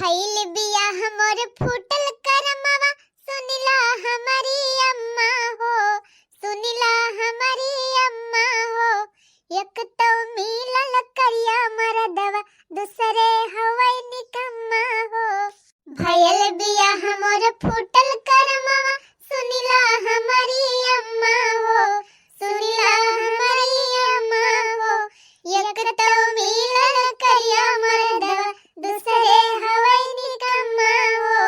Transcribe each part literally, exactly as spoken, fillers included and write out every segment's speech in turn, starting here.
भइल बियाह मोर फूटल करमवा, सुनिला हमरी अम्मा हो, सुनिला हमरी अम्मा हो। एक तौ मिलल करिया मरदवा, दूसरे हवै निकम्मा हो। भइल बियाह मोर फूटल करमवा, सुनिला हमरी अम्मा हो, सुनिला हमरी अम्मा हो। एक तौ मिलल करिया मरदवा, दूसरे हवै निकम्मा हो।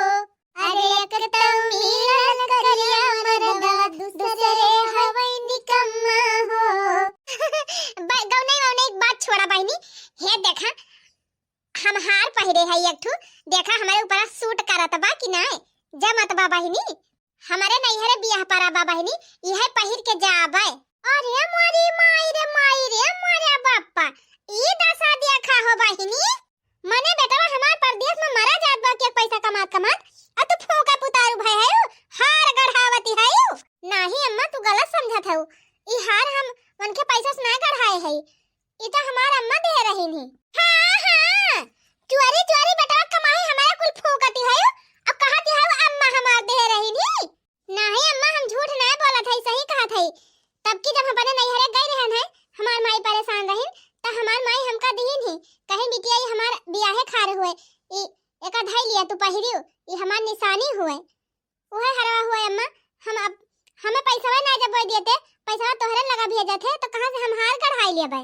अरे एक तौ मिलल करिया मरदवा, दूसरे हवै निकम्मा हो। ब-, गौनई वौनई के बात छोड़ा बहिनी, हे देखा, हम हार पहिरे है एक ठू, देखा हमरे ऊपर सूट करत बा कि नाय, जमत बा बहिनी। हमरे नैहरे बियाह परा बा बहिनी, इहे पहिर के जाबे। अरे मोरी माई रे माई रे मोरे बापा, ई दशा देखा हो बहिनी। मने बेटवा हमार परदेस में मरा जात बा के पैसा कमात कमात, आ तू फूंका पुतारू भय हयू, हार गढ़ावती हयू। नाही अम्मा, तू गलत समझत हयू। ई हार हम उनके पैसा से ना गढ़ाए हई, ई तो हमार अम्मा दे रहीन ही। हाँ, हाँ, चोरी चोरी बेटवा कमाई हमारे कुल फूंकती हयू, अब कहती हयू अम्मा हमार दे रहीन ही। नाही अम्मा, हम झूठ नाही बोलत हई, सही कहत हई। तब की जब हम अपने नैहरे गई रहन है, हमार माई परेशान रहिन, त हमार माई हमका दिहिन ही, कहिन बिटिया, ई हमार बियाहे खार हुए, ई एका धई लिया तू पहिरियो, ई हमार निशानी हुए। उहे हरवा हुए अम्मा, हम अब, हमें पैसवा ना जब वो देते, पैसवा तोहरे लगा भेजत है, तो कहाँ से हम हार गढ़ाई लेबै?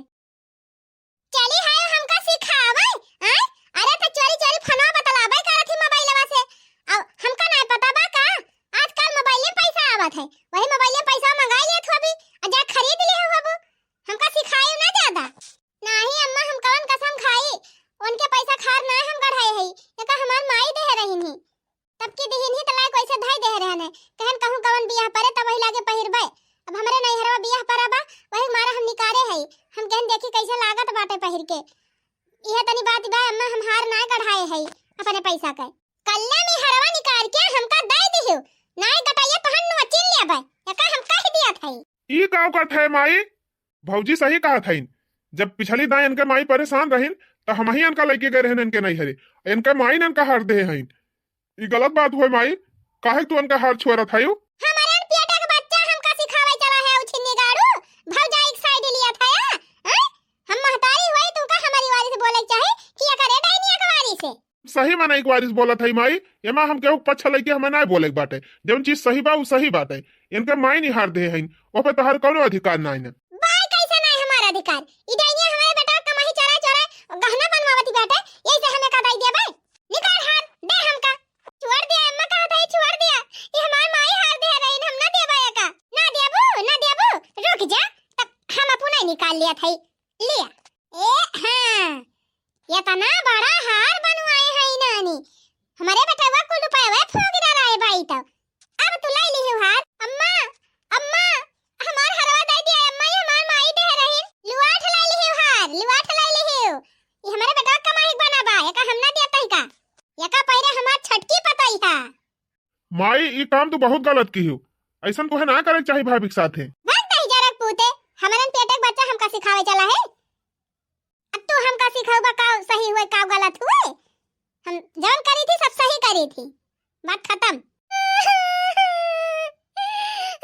चली हाय हमका सिखावे, आय? अरे तो चोरी चोरी फोनवा बतलावे करत ही मोबाइलवा से। अब हमका नाय पता बा का? आजकल मोबाइल में पैसा आवत है, वही मोबाइल में पैसा मंगाई लेत होबी, आ जा खरीद ले होबू। हमका सिखायू ना ज्यादा। नाही अम्मा, हम कवन कसम खाई? उनके पैसा खार ना हम गढ़ाए हई, एका हमार माई दे रहीन ही। तब की दिहिन ही त लायक वैसे धई दे रहन है। कहन कहूँ कवन बियाह परे तब वही लागे पहिरबे। अब हमरे नैहरवा बियाह परा बा, वही मारा हम निकारे हई। हम कहन देखी कैसे लागत बाटे पहिर के। इहे तनी बात बा अम्मा, हम हार नाय गढ़ाए हई अपने पैसा के। कल्ला में हरवा निकाल के हमका दे दिहु, नाय गटैया तोहन नोचिन लेबे, एका हम कह दिया थई। ई का कहत है माई? भौजी सही कहत हईन। जब पिछली दाई इनके माई परेशान रहिन, त हमही इनका लइके गए रहन इनके नैहरे। इनके माई ने इनका हार दे हईन। ई गलत बात होय माई, काहे तू इनका हार छुअरत हयू? हमारे पेटा के बच्चा हमका सिखावे चला है, उछिन्नी गाड़ू, भौजाई के साइड लिया था, हैं? हम महतारी हुई, तू का हमारी वारी से बोले के चाहे कि एकरे डाइनिया के वारी से? सही में नहीं वारिस बोलत हई माई, एमा हम केहू के पक्ष लइके हमें नाय बोले के बाटे। जौन चीज सही बा, उ सही बाटे। इनके माई निहार दे हईन, ओ पे तोहार कौनो अधिकार नाय न। बाय कैसे नाय हमार अधिकार? ई डाइनिया हमारे बेटा कमाही चोराई चोराई गहना बनवावती बाटे, यही से हमें का दाई देबे? निकाल हार, दे हमका। छोड़ दिया अम्मा, कहा था छोड़ दिया। ई हमार माई हार दे रही, हम ना देबे एका। ना देबू, ना देबू, रुक जा, तब हम अपना ही निकाल लिया था। लिया। ए हाँ, इतना बड़ा हार बनवाए हई नानी, हमरे बेटवा कुल रुपयवा फूंक डाला है बाई तब। अब तू लाई लिहू हार। अम्मा, अम्मा, हमार हरवा दे दिया अम्मा, ये हमार माई दे रही। लुआठ लाई लिहू हार, लुआठ लाई लिहू। ये हमरे बेटवा कमाई के बना बा, एका हम ना दिया तई का? एका पहिरे हमार छटकी पतई हा। माई, ई काम तू बहुत गलत किहू। ऐसन तोहे ना करे के चाही भाभी के साथे। भाग तही जरक पूते, हमरन पेटे के बच्चा हमका सिखावे चला है। अब तू हमका सिखाऊ बा का सही हुए, का गलत हुए? हम जौन करी थी, सब सही करी थी। बात खत्म।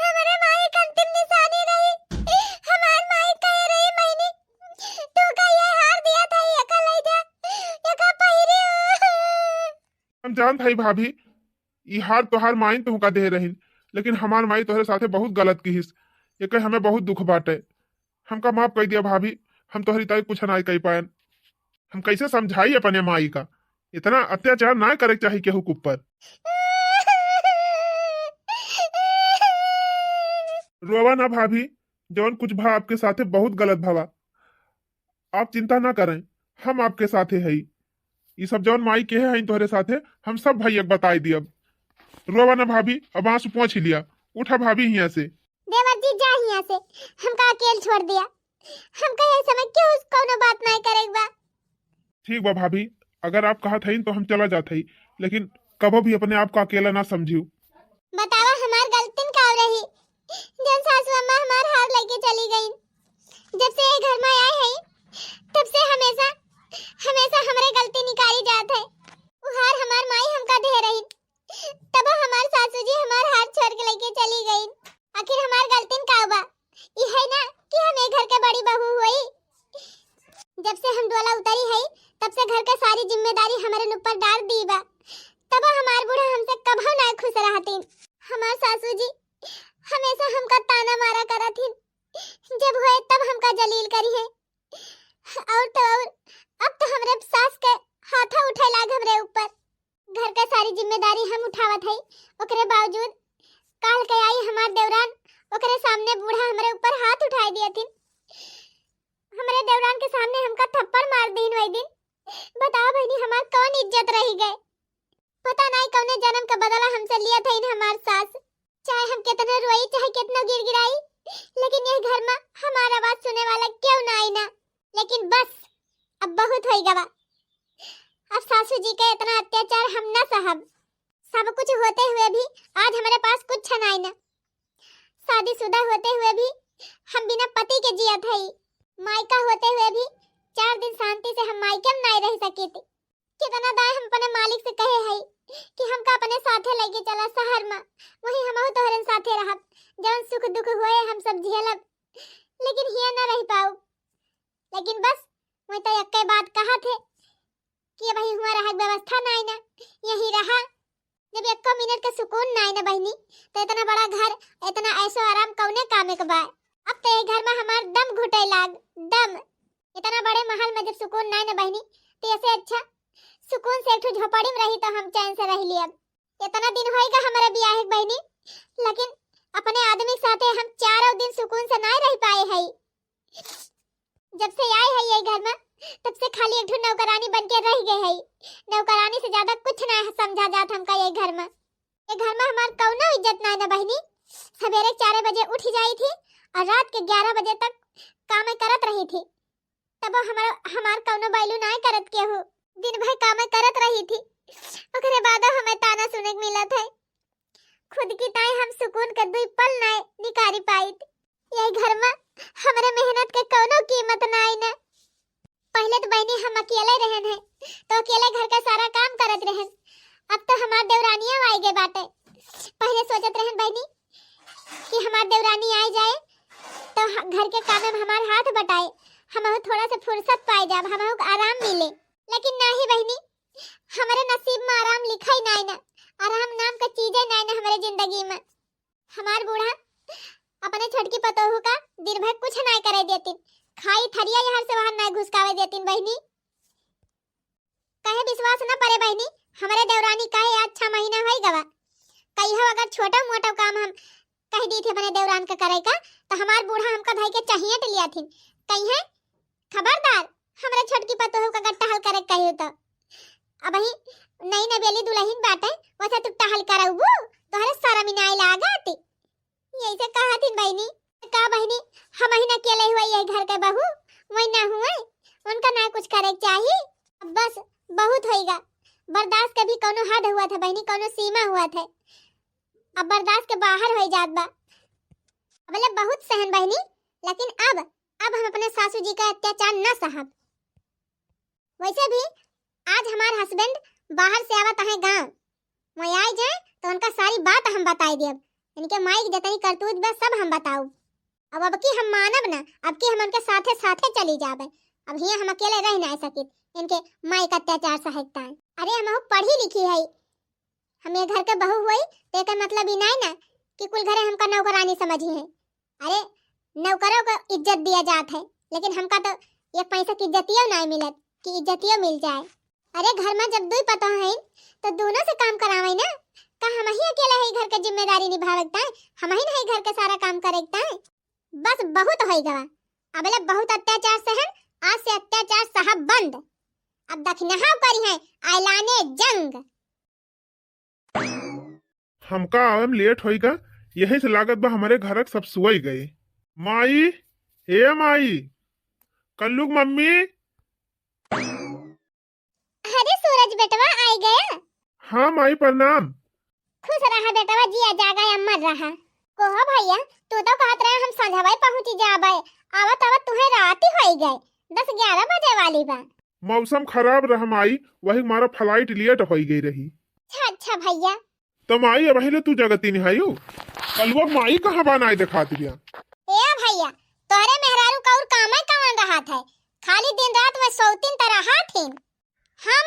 हमरे माई के अंतिम निशानी रही। हमार माई कहे रही, "मैंने तू का ये हार दिया था, ये का ले जा, ये का पहिरे।" हम जानत हई भाभी, ई हार तोहार माई तुहका दे रहिन, लेकिन हमार माई तोहरे साथे बहुत गलत किहिस। एके हमें बहुत दुख बाटे। हमका माफ कर दिया भाभी, हम तोहरी ताई कुछ ना कर पाएन। हम कैसे समझाई अपने माई का? इतना अत्याचार ना करे के चाही केहू के ऊपर। रोवा ना भाभी, जौन कुछ भा आपके साथे बहुत गलत भवा। आप चिंता ना करें, हम आपके साथे हई। ई सब जौन माई केहे हईन तोहरे साथे, हम सब भैया के बताई दियब। रोवा ना भाभी, अब आंसू पोंछ लिया। उठा भाभी हियां से। देवर जी, जा हियां से, हमका अकेल छोड़ दिया। हमका ये समय केहू से कौनो बात ना करे के बा। ठीक बा भाभी, अगर आप कहत हईन तो हम चला जात हई, लेकिन कबो भी अपने आप को अकेला ना समझियो। बतावा हमार गलतिन का रही, जब सासू अम्मा हमार हार लेके चली गईन। जब से ये घर में आए हई, तब से हमेशा, हमेशा हमरे गलती निकाली जात है। उ हार जिम्मेदारी हमरे ऊपर डार दी बा, तब हमार बूढ़ा हमसे कभो ना खुश रहतीन। हमार सासू जी हमेशा हमका ताना मारा करत हिन, जब होए तब हमका जलील करी है। और तो और, अब तो हमरे सास के हाथा उठे लाग हमरे ऊपर। घर के सारी जिम्मेदारी हम उठावत हई, ओकरे बावजूद काल के आई हमार देवरान, ओकरे सामने बूढ़ा हमरे ऊपर हाथ उठाए दियथिन। हमरे देवरान के सामने हमका थप्पड़ मार दीन वही दिन। बताओ बहनी, हमार कौन इज्जत रही गए? पता नाई कौने जन्म का बदला हमसे लिया था इन हमार सास। चाहे हम कितने रोई, चाहे कितनो गिड़गिड़ाई, लेकिन यह घर में हमार आवाज सुने वाला क्यों ना आई ना। लेकिन बस, अब बहुत होई गवा। अब सासू जी का इतना अत्याचार हम ना सहब। सब कुछ होते हुए भी आज हमारे पास कुछ नाई ना। शादीशुदा होते हुए भी हम बिना पति के जियत हई। मायका होते हुए भी चार दिन शांति से हम मायके में नाई रह सकी थी। कितना दाय हम अपने मालिक से कहे हई कि हमका अपने साथे लेके चला शहर में, वहीं हमहू तोहरे साथे रहब, जौन सुख दुख होए हम सब झेलब, लेकिन हिया न रह पाऊ। लेकिन बस, वही तो एक्के बात कहा थे कि अब हुआ रहे के व्यवस्था नाई ना, यहीं रहा। जब एको मिनट का सुकून नाई ना बहिनी, तो इतना बड़ा घर, इतना ऐशो आराम कौने कामे के बा? अब तो ये घर में हमार दम घुटे लाग, दम। इतना बड़े महल में जब सुकून नाई ना बहिनी, तो ऐसे अच्छा सुकून से एक ठो झोपड़ी में रही तो हम चैन से रह लियब। इतना दिन होइगा हमारे बियाह के बहिनी, लेकिन अपने आदमी के साथे हम चारों दिन सुकून से नाई रह पाए हई। जब से आए हई ये घर में, तब से खाली एक ठो नौकरानी बन के रह गए हई। नौकरानी से ज्यादा कुछ ना समझा जात हमका ये घर में। ये घर में हमार कौनो इज्जत नाई ना बहिनी। सवेरे चार बजे उठ जाई थी और रात के ग्यारह बजे तक काम करत रही थी। तबो हमार, हमार कौनो value नाय करत केहू। दिन भर कामे करत रही थी, ओकरे बादो हमें ताना सुने के मिलत है। खुद की ताई हम सुकून के दुई पल नाय निकारी पाइत। यही घर में हमरे मेहनत के कौनो कीमत नाय न। पहले तो बहिनी हम अकेले रहन है, तो अकेले घर का सारा काम करत रहन। अब तो हमार देवरानिया आए गए बाटे। पहले सोचत रहन बहिनी कि हमार देवरानी आए जाए, तो ह-, घर के काम में हमार हाथ बटाए, हमहू थोड़ा सा फुर्सत पाए जाब, हमहू के आराम मिले। लेकिन नाही बहिनी, हमरे नसीब में आराम लिखा ही नाय ना, आराम नाम का चीजे नाय ना हमरे जिंदगी में। हमार बूढ़ा अपने छोटकी पतोहू का दिन भर कुछ नाय करे देतिन, खाई थरिया यहाँ से वहाँ नाय घुसकावे देतिन बहिनी। कहे विश्वास न परे बहिनी, हमरे देवरानी कहे आज छह महीना होई गवा। कहियो अगर छोटो मोटो काम हम कह दी थी अपने देवरान का करे का, तो हमार बूढ़ा हमका धई के चहियट लिया थी। कही है, "खबरदार, हमरे छोटकी पतोहू का अगर टहल करे कहियो तो। अबही नई नवेली दुल्हन बाटे, वैसे तू टहल करबू, तोहरे शर्म ही नाय लागत।" यही से कहा थी बहिनी, का बहिनी, हम ही न अकेले हुआ यही घर के बहू, वही ना हुए, उनका ना कुछ करे के चाही। अब बस बहुत होइगा, बर्दाश्त के भी कौनो हद हुआ था बहिनी, कौनो सीमा हुआ था, अब बर्दाश्त के बाहर हो जात बा। अबले बहुत सहन बहिनी, लेकिन अब, अब हम अपने सासू जी का अत्याचार न सहब। वैसे भी आज हमार husband बाहर से आवत है गाँव, वहीं आए जाए तो उनका सारी बात हम बताई देब। इनके माई के जतनी करतूत बा सब हम बताऊ। अब, अब की हम मानब ना, अब की हम उनके साथे साथे चली जाबे। अब हियाँ हम अकेले रह ना सकित, इनके माई का अत्याचार सहकता है। अरे हम पढ़ी लिखी है, हम ये घर के बहू हुई तो एकर मतलब ई नाय ना कि कुल घरे हमका नौकरानी समझी है। अरे, नौकरों को इज्जत दिया जात है, लेकिन हमका तो एक पैसा की इज्जतियो नाय मिलत कि इज्जतियो मिल जाए। अरे, घर में जब दुई पतोह हैं, तो दोनों से काम करावे ना। का हम ही अकेले है घर के जिम्मेदारी निभावे के ताय? हम ही नहीं घर के सारा काम करे के ताय? बस बहुत होई गवा। अबले बहुत अत्याचार सहन, आज से अत्याचार सहब बंद। अब दखिनहा करी है ऐलाने जंग। हमका आवे में लेट होइगा, यही से लागत बा हमरे घरक सब सोई गए। माई, ए माई, कल्लू के मम्मी। अरे सूरज बेटवा, आइ गया? हाँ माई, प्रणाम। खुश रहा बेटवा, जिया जागा अमर रहा। कोहो भैया, तू तो कहत रहा हम संझवे पहुँची जाबे, आवत आवत तुहे रात ही होई गए, दस ग्यारह बजे वाली बा। मौसम खराब रहा माई, वही मारा flight लेट होई गई रही। अच्छा, अच्छा भैया। तो माई, अबही ले तू जगती नहीं आयु? कलुआ माई कहाँ बा, नाय देखात बिया? ए भैया, तोहरे मेहरारू का और कामे कवन रहत है? खाली दिन रात में सौतीन त रहत हिन। हम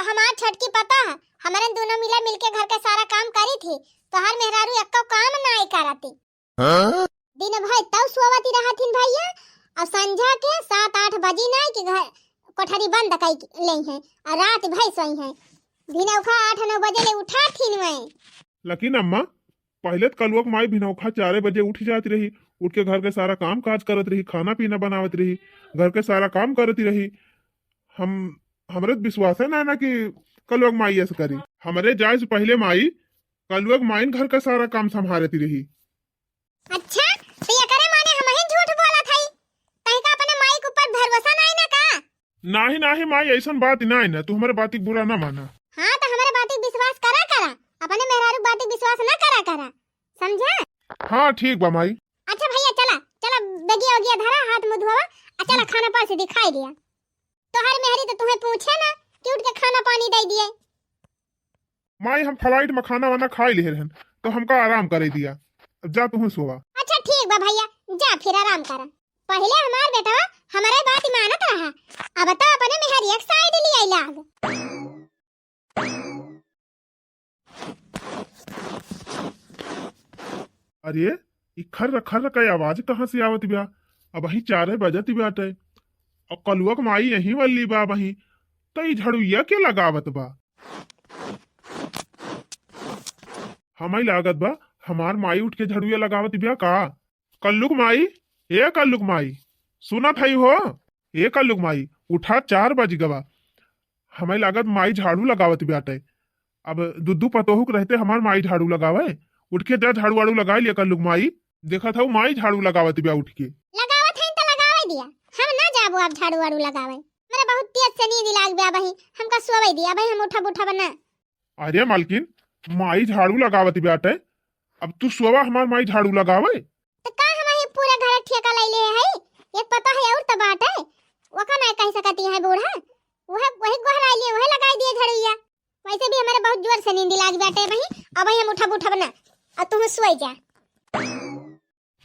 हमार छोटकी पतोह, हमरे दुनो मिला मिलके घर के सारा काम करी थी, तोहार मेहरारू एक्को काम नाई करती। हाँ? दिन भर तौ सोवती रहत हिन भैया, और संझा के सात आठ बजी नाई कि घर कोठरी बंद कई लेई हैं, और रात भर सोई हैं। भिनौखा आठ नौ बजे ले उठा थीन वै। लेकिन अम्मा, पहिले त कलुआ क माई भिनौखा चारे बजे उठ जाती रही, उठ के घर के सारा काम काज करत रही, खाना पीना बनावत रही, घर के सारा काम करती रही। हम, हमरे त विश्वास है ना, ना कि कलुआ क माई ऐसे करी। हमरे जाए से पहिले माई, कलुआ क माई घर का सारा काम संभारती रही। अच्छा, तो एकरे माने हमहिन झूठ बोलत हई, तहीं का अपने माई के ऊपर भरोसा नाई ना का? नाही, नाही माई, ऐसन बात नाई ना, तू हमरे बाती क बुरा ना माना। हाँ, तो हमरे बाती क विश्वास करा करा, अपने मेहरारू बाती क विश्वास ना करा करा, समझा? हाँ, ठीक बा माई। अच्छा भैया, चला, चला, बेगिया ओगिया धरा, हाथ मुँह धोवा, आ चला खाना पास दिखाई दिया। तोहर मेहरी तो तुहे पूछे ना कि उठ के खाना पानी दे दिए। माई, हम flight में खाना वाना खाई लिहे रहन, तो हमका आराम करे दिया। अब जा तुहू सोवा। अच्छा ठीक बा भैया, जा फिर आराम करा। पहिले हमार बेटवा हमरे बात मानत रहा, अब तो अपने मेहरिया के side लियाई लाग। अरे, ई खर्र खर्र के आवाज कहाँ से आवत बा? अबहीं चारे बजत बाटे। और कलुआ क माई यहीं वाली बा अबहीं। त ई झड़ुइया के लगावत बा? हमई लागत बा, हमार माई उठ के झड़ुइया लगावत बा का? कल्लू क माई, ए कल्लू क माई, सुनत हई हो? ए कल्लू क माई, उठा, चार बज गवा। हमई लागत माई झाड़ू लगावत बाटे। अब दुद्दू पतोहू के रहते हमार माई झाड़ू लगावे, उठ के जा झाड़ू वाड़ू लगाई लिया कल्लू क माई। देखत हऊ माई झाड़ू लगावत बा उठ के। लगावत हईन त लगावे दिया, हम ना जाबो अब झाड़ू वाड़ू लगावे। मेरा बहुत तेज से नींद लाग बा बही, हमका सोवे दिया बही, हम उठब उठब ना। अरे मालकिन, माई झाड़ू लगावत बाटे, अब तू सोवा, हमार माई झाड़ू लगावे। त का हम ही पूरा घर ठेका लैले है? एक पतोह है और त बाटे, ओका ना कह सकती है बूढ़ा, वह वही गोहराई लिए, वह लगाई दिए झड़ुइया। वैसे भी हमारे बहुत जोर से नींद लाग बाटे बही, अब हम उठब उठब ना, अब तुम सोई जा।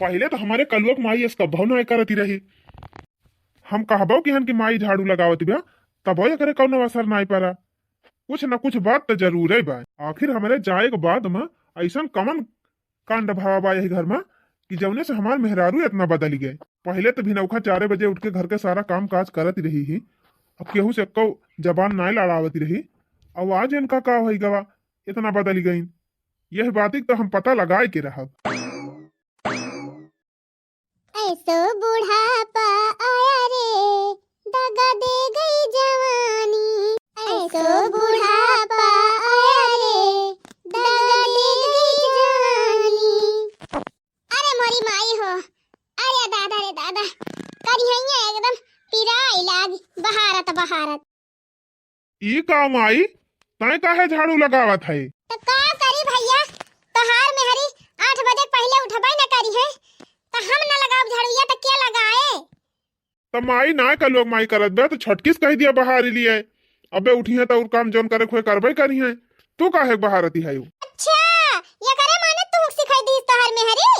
पहिले त हमरे कलुआ क माई ऐस कबहू नाय करती रही। हम कहबो किहन कि माई झाड़ू लगावत बा, तबो एकरे कौनो असर नाय पड़ा। कुछ न कुछ बात त जरूरे बा। आखिर हमरे जाए के बाद म ऐसन कवन कांड भवा बा यही घर म कि जौने से हमार मेहरारू इतना बदल गए। पहिले त भिनौखा चारे बजे उठ के घर के सारा काम काज करत रही ही, अब केहू से एक्को जबान नाय लड़ावत रही। अब आज इनका का होई गवा, इतना बदल गईन। यह बात क त हम पता लगाए के रहब। ऐसो बुढ़ापा आया रे, दगा दे गई जवानी। ऐसो बुढ़ापा आया रे, दगा दे गई जवानी। अरे मोरी माई हो, अरे दादा रे दादा, करिहैया एकदम पिराई लाग बहारत बहारत। ई का माई, तैं काहे झाड़ू लगावत है? त का करी भैया, तोहार मेहरी आठ बजे पहिले उठबे न करी है, त हम न लगाब झाड़ुइया त के लगाए? त माई ना का लोग माई करत बे, त छोटकी से कह दिया बहारी लिए, अबे उठी है त और काम जौन करे खोए करबे करी है, तू काहे बहारती है? अच्छा, ये करे माने तू सिखाई दीस तोहार मेहरी?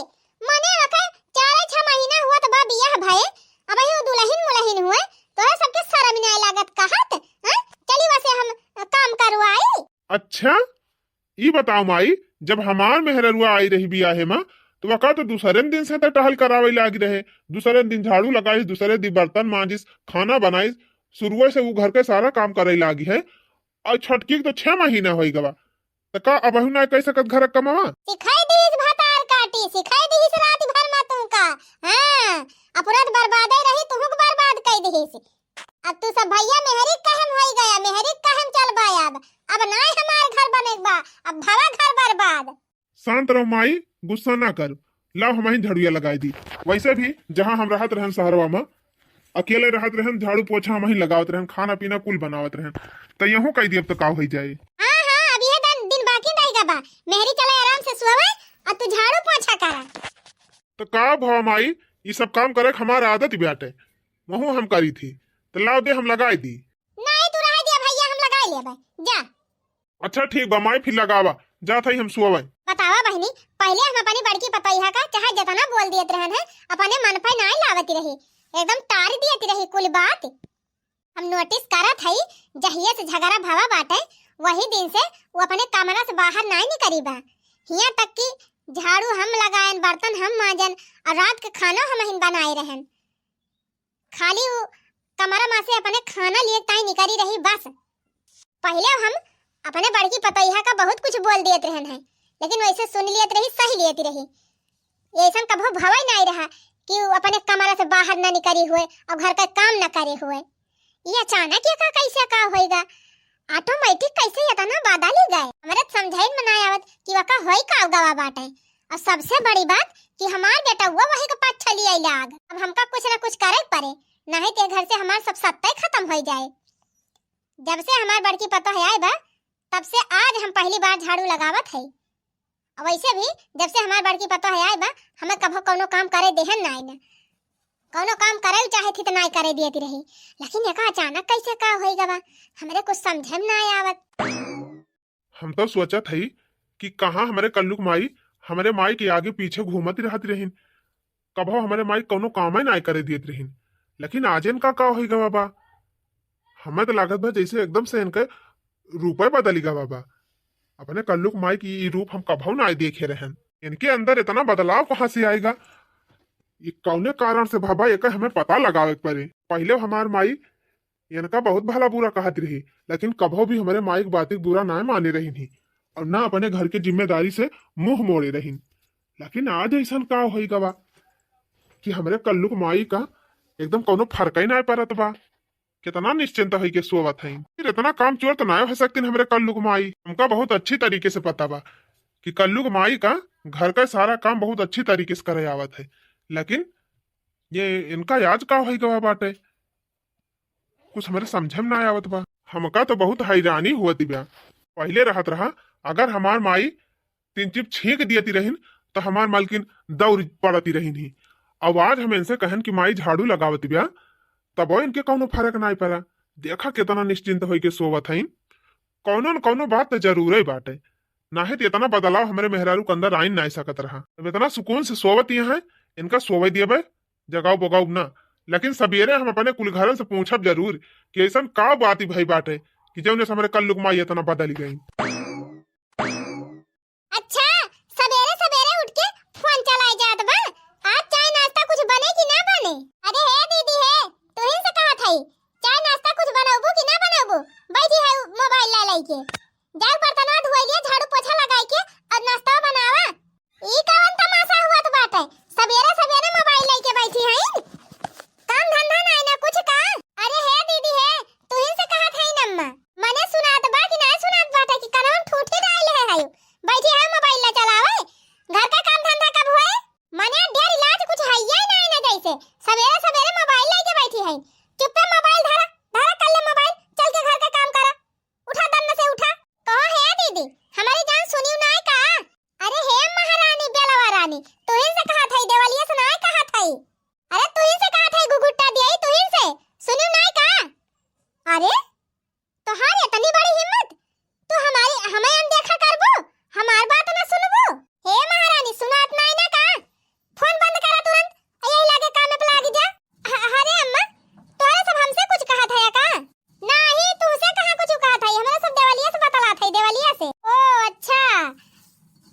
मने ओके चार छह महीना हुआ त बा बियाह भए, अबही उ दुलहिन मुलहिन हुए, तोहरे सबके शरम नाय लागत कहत, हैं? चली वसे हम काम करवाई। अच्छा, ई बताओ माई, जब हमार मेहररुआ आई रही बियाहे मा, तो वका तो दूसरे दिन से तो टहल करावे लागी रहे, दूसरे दिन झाड़ू लगाइस, दूसरे दिन बर्तन मांजिस, खाना बनाइस, शुरुए से उ घर के सारा काम करे लागी है, और छोटकी के तो छह महीना होई गवा, त का अबहु ना कह सकत घर क कमवा? सिखाई दीस भतार काटी, सिखाई दीस रात भर मा तुमका। हाँ, अपुरत बर्बादे रही, तुहुक बर्बाद कई दीस। अब तू सब भैया मेहरी कहम होई गया, मेहरी कहम चल बा अब। अब नाय हमार घर बने बा, अब भवा घर बर्बाद। शांत रहो माई, गुस्सा ना कर। लाओ, हमही झड़ुइया लगाई दी। वैसे भी जहाँ हम रहत रहन शहरवा मा, अकेले रहत रहन, झाड़ू पोछा हमही लगावत रहन, खाना पीना कुल बनावत रहन। त यहू कह दियब त का होई जाए? हाँ, हाँ, अब यह दिन, दिन बाकी रह गवा। मेहरी चले आराम से सोवे, और तू झाड़ू पोछा करा। त का भवा माई, ई सब काम करे क हमार आदत बाटे, वहू हम करी थी। त लाओ दे, हम लगाई दी। नहीं, तू रह दिया भैया, हम लगाई लेबे। जा। अच्छा ठीक बा माई, फिर लगावा, जात हई हम सोवे। बतावा बहिनी, पहिले हम अपनी बड़की पतोहिया का चाहे जतना बोल दियत रहन है, अपने मन पे नाय लावती रही, एकदम टार दियत रही कुल बात। हम notice करत हई, जहिया से झगड़ा भवा बाटे, वही दिन से वो अपने कमरा से बाहर नाई निकरी बा। हियां तक कि झाड़ू हम लगाएन, बर्तन हम मांजन और रात के खाना हमहिन बनाए रहन। खाली वो कमरा में से अपने खाना लिए ताई निकरी रही बस। पहिले हम अपने बड़की पतोहिया का बहुत कुछ बोल देत रहन है, लेकिन वैसे सुन लेत रही, सही लेत रही। ये ऐसन कभो भवा ही नाई रहा कि वो अपने कमरा से बाहर ना निकरी हुए और घर का काम ना करे हुए। ये अचानक ये का कैसे का होइगा? Automatic कैसे इतना बदल ही गए? हमरे तो समझाइन में ना आवत कि वका होई का गवा बाटे। और सबसे बड़ी बात कि हमार बेटउआ वही के पाछे लियाई लाग। अब हमका कुछ ना कुछ करे के पड़े, नहीं तो घर से हमार सब सत्ता ही खत्म हो जाए। जब से हमार बड़की पतोह आई बा, तब से आज हम पहली बार झाड़ू लगावत है। और वैसे भी जब से हमार बड़की पतोह आई बा, हमें कभो कौनो काम करे देहन नाई ना। कौनो काम करे चाहे थी तो नाई करे देती रही, लेकिन एका अचानक कैसे का होई गवा, हमरे कुछ समझे में नाई आवत। हम तो सोचत हई कि कहाँ हमरे कल्लुक माई हमरे माई के आगे पीछे घूमत रहत रहिन, कभो हमरे माई कौनो कामे नाई करे देत रहिन, लेकिन आज इनका का होई गवा बा? हमें तो लागत बा जैसे एकदम से इनके रूपे बदली गवा बा। अपने कल्लुक माई की ई रूप हम कभो नाई देखे रहन। इनके अंदर इतना बदलाव कहाँ से आएगा? ये कौने कारण से भवा, एकर हमें पता लगावे के पड़े। पहिले हमार माई इनका बहुत भला बुरा कहत रही, लेकिन कभो भी हमरे माई के बात के बुरा ना माने रहिन ही और ना अपने घर के जिम्मेदारी से मुंह मोड़े रहिन। लेकिन आज ऐसन का होई गवा कि हमरे कल्लुक माई का एकदम कौनो फर्क ही ना पड़त बा। कितना निश्चिंत होई के सोवत हईन। फिर इतना काम चोर तो ना हो सकतीन हमरे कल्लुक माई। हमका बहुत अच्छी तरीके से पता बा कि कल्लुक माई का घर का सारा काम बहुत अच्छी तरीके से करे आवत है, लेकिन ये इनका आज का होई गवा बाटे, कुछ हमरे समझे में ना आवत बा। हमका तो बहुत हैरानी हुआ बा। पहिले रहत रहा, अगर हमार माई तीन चिप छींक दियती रहिन, तो हमार मालकिन दौड़ पड़ती रहिन ही। अब आज हम इनसे कहन कि माई झाड़ू लगावत बिया, तबो इनके कौनो फर्क नाई पड़ा। देखा कितना निश्चिंत होई के सोवत हईन। कौनो न कौनो बात तो जरूरे बाटे, नाहीं तो इतना बदलाव हमरे मेहरारू के अंदर आइन नाई सकत रहा। अब इतना सुकून से सोवत यहाँ है, इनका सोवे दियबे, जगाउब बगाउब ना। लेकिन सबेरे हम अपने कुल घरन से पूछब जरूर कि ऐसन का बात भई बाटे कि जौने से हमरे कल्लुक माई इतना बदल गई। अच्छा, सबेरे सबेरे उठ के फोन चलाए जात बा। आज चाय नाश्ता कुछ बने कि ना बने? अरे हे दीदी हे, तुहिन से कहत हई, चाय नाश्ता कुछ बनौबू कि ना बनौबू? बैठी है मोबाइल ला लइके। जाओ बर्तनवा धोई लिया, झाड़ू पोछा लगाई के और नाश्ता बनावा। ई कवन तमाशा हुआ तो बाटे? सबेरे सबेरे मोबाइल लइके बैठी हईन। काम धंधा नाई ना कुछ का? अरे हे दीदी हे, तुहिन से कहत हईन अम्मा। मने सुनात बा कि ना सुनात बाटे कि कनवा में ठूठी डाल है हयू। बैठी है मोबाइल ला चलावे। घर का काम धंधा कब होए? मने ढेर इलाज कुछ है ही नाई ना जैसे। सबेरे सबेरे मोबाइल लइके बैठी हईन। चुप्पे मोबाइल धरा, धरा कर ले मोबाइल, चल के घर का काम करा। उठा दम से उठा। कहो हे दीदी, हमारी जान सुनियो नाई का? अरे हे महारानी बेलवा रानी, तुहिन से कहत हई, देवलिया से नाई कहत हई। अरे तुहिन से कहत हई, घुघुट्टा दिया तुहिन से, सुनियो नाई का? अरे तोहार इतनी बड़ी हिम्मत, तू हमारी, हमें अनदेखा करबू, हमार बात ना सुनबू? हे महारानी, सुनात नाई ना का? फोन बंद करा तुरंत, यही लागे काम में लाग जा। ह-, अरे अम्मा, तोहरे सब हमसे कुछ कहत है का? नाही, तुमसे कहाँ कुछ कहत है, हमरा सब देवलिया से बतलात है, देवलिया से। ओ अच्छा,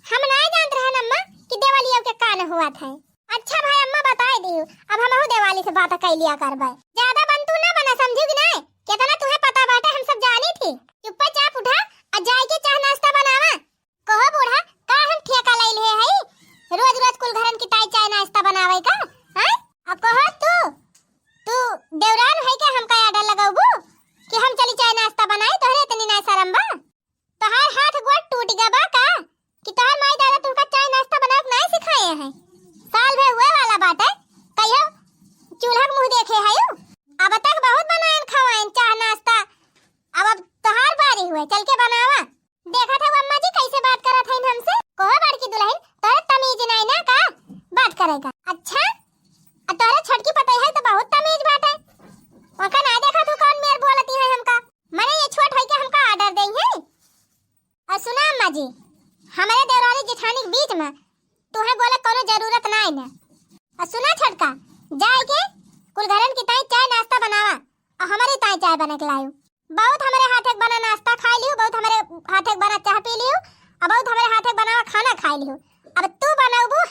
हम नाई जानत रहन अम्मा कि देवलिया के कान हुआ था। अच्छा भाई अम्मा बताए दियो, अब हमहू देवाली से बात कइ लिया करबे। ज्यादा बंतू ना बना, समझू कि नाई? कितना तुहे पता बाटे, हम सब जानी थी। चुप्पा चाप उठा और जाए के चाह नाश्ता बनावा। कहो बूढ़ा, का हम ठेका लइले हई रोज रोज कुल घरन की ताई चाय नाश्ता बनावे का? हैं? अब कहो तू, तू देवरान है के हमका आर्डर लगाबू कि हम चली चाय नाश्ता बनाई? तोहरे इतनी ना शर्म बा? तोहार हाथ गोड़ टूट गया बा का कि तोहार माई दादा तुमका चाय नाश्ता बनावे के नाई सिखाए हैं? साल भर हुए वाला बाटे, कहियो चूल्हा के मुंह देखे हयू? अब तक बहुत बनायन खवायन चाय नाश्ता, अब, अब तोहार बारी हुए, चल के बनावा। देखत हऊ अम्मा जी कैसे बात करत हईन हमसे। कहो बड़की दुल्हन, तोरे तमीज नाई ना का बात करे का? अच्छा, आ तोरे छोटकी पतोहिया तो बहुत तमीज बाटे। ओका ना देखत हऊ कौन मेर बोलती है हमका। मने ये छोट है के हमका आर्डर देई है। और सुना अम्मा जी, हमारे देवरानी जेठानी के बीच में तुहे बोले कोनो जरूरत नाई ना। और सुना छोटका, जाए के कुल घरन की ताई चाय नाश्ता बनावा। और हमरे ताई चाय बना के लायू। बहुत हमरे हाथे के बना नाश्ता खाई लियो, बहुत हमरे हाथे के बना चाह पी लियो, और बहुत हमरे हाथे के बना खाना खाई लियो। अब तू बनौबू